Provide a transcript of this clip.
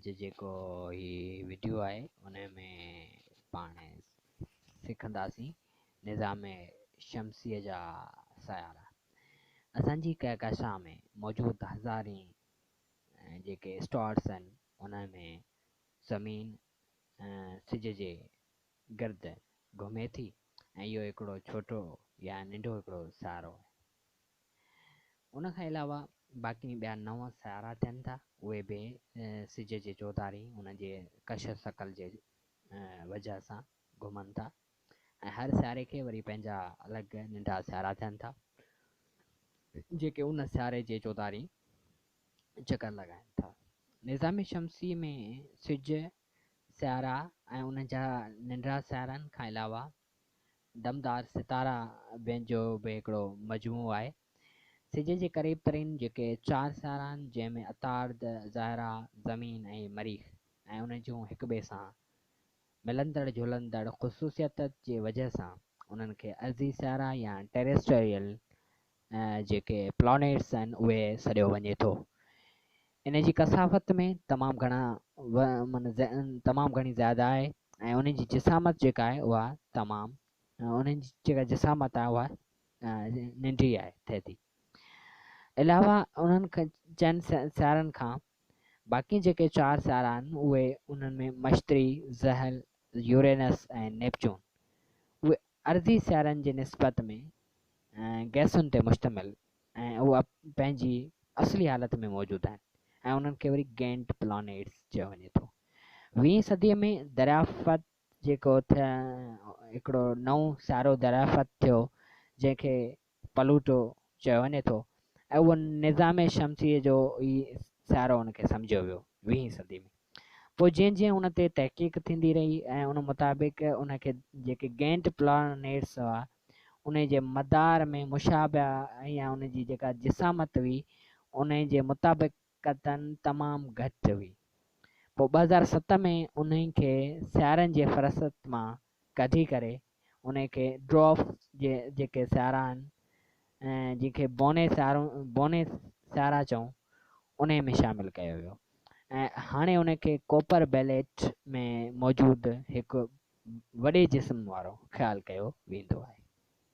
اڄ جيڪو هي وڊيو آهي ان ۾ پاڻ سکنداسين نظام شمسيء جا سيارا. اسان جي ڪهڪشان ۾ موجود هزارين جيڪي اسٽارس آهن ان ۾ زمين سج جي گرد گهمي ٿي ۽ اهو هڪڙو ڇوٽو يا ننڍو هڪڙو سيارو آهي. ان کان علاوه باقي ٻيا نو سيارا ٿين ٿا، اهي به سج جي چوڌاري ان جي ڪشش ثقل جي وجهه سان گهمن ٿا ۽ هر سياري کي وري پنهنجا الڳ ننڍا سيارا ٿين ٿا، جيڪي ان سياري جي چوڌاري چڪر لڳائن ٿا. نظام شمسي ۾ سج، سيارا ۽ انهن جا ننڍڙا سيارن کان علاوه دمدار ستارا بين جو به هڪڙو مجموعو آهي. سج جي قريب ترين جيڪي چار سيارا آهن، جنهن ۾ عطارد، زهره، زمين ۽ مريخ ۽ انهن جون هڪٻئي سان ملندڙ جهلندڙ خصوصيت جي وجهه سان انهن کي ارضي سيارا يا ٽيريسٽريل جيڪي پلانيٽس آهن اهي سڏيو وڃي ٿو. ان جي ڪثافت ۾ تمام گهڻا تمام گهڻي زياده آهي ۽ انهن جي جسامت جيڪا آهي اها تمام انهن جي جيڪا جسامت آهي اها ننڍي آهي ٿئي ٿي. علاوه انهن چئن سيارن کان باقي جيڪي چار سيارا آهن اهي انهن ۾ مشتري، زحل، يورينس ۽ نيپچون اهي ارضي سيارن جي نسبت ۾ گئسن تي مشتمل ۽ اهي پنهنجي اصلي حالت ۾ موجود آهن ۽ انهن کي وري گينٽ پلانيٽس چيو وڃي ٿو. ويهين صديء ۾ دريافت جيڪو هڪڙو نئون سيارو دريافت ٿيو جنهن کي پلوٽو چيو وڃي ٿو ۽ اهو نظام شمسيء جو ئي سيارو ان کي سمجهيو ويو ويهين صدي ۾. پوء جيئن جيئن ان تي تحقيق ٿيندي رهي ۽ ان مطابق ان کي جيڪي گينٽ پلانيٽس هئا ان جي مدار ۾ مشابهه يا ان جي جيڪا جسامت هئي ان جي مطابقتن تمام گهٽ هئي. پوء 2007 ۾ انهي کي سيارن جي فهرست مان ڪڍي ڪري انهي کي ڊوارف جي جيڪي سيارا آهن جن کي بوني سيارو بوني سيارا چئون انهي ۾ شامل ڪيو ويو ۽ هاڻي ان کي ڪوپر بيلٽ ۾ موجود هڪ وڏي جسم وارو خيال ڪيو ويندو آهي.